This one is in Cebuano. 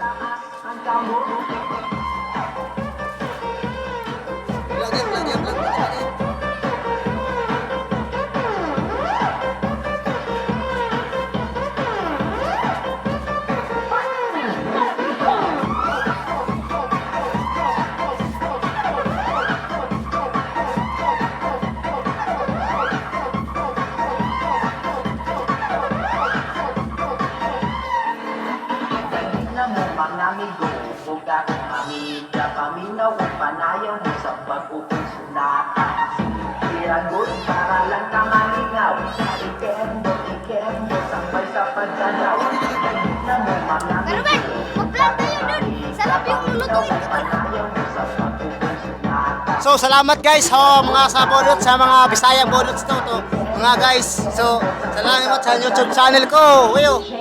Vlogger, vlogger, vlogger, vlogger. Na mo mga amigo ug akong pamilya, paminaw ug panayaw mo sa pag-upong sunata. Tiragon para lang ka malingaw. Ikembo, ikembo, sabay sa pagdalaw. Na mo mga Pero Ben, mag-vlog tayo dun. Sarap yung lulutuin ko dun. panayaw mo sa pag-upong sunata. So salamat guys ho mga sa bonot, sa mga Bisayang bonots to mga guys. So salamat sa YouTube channel ko. Uyo.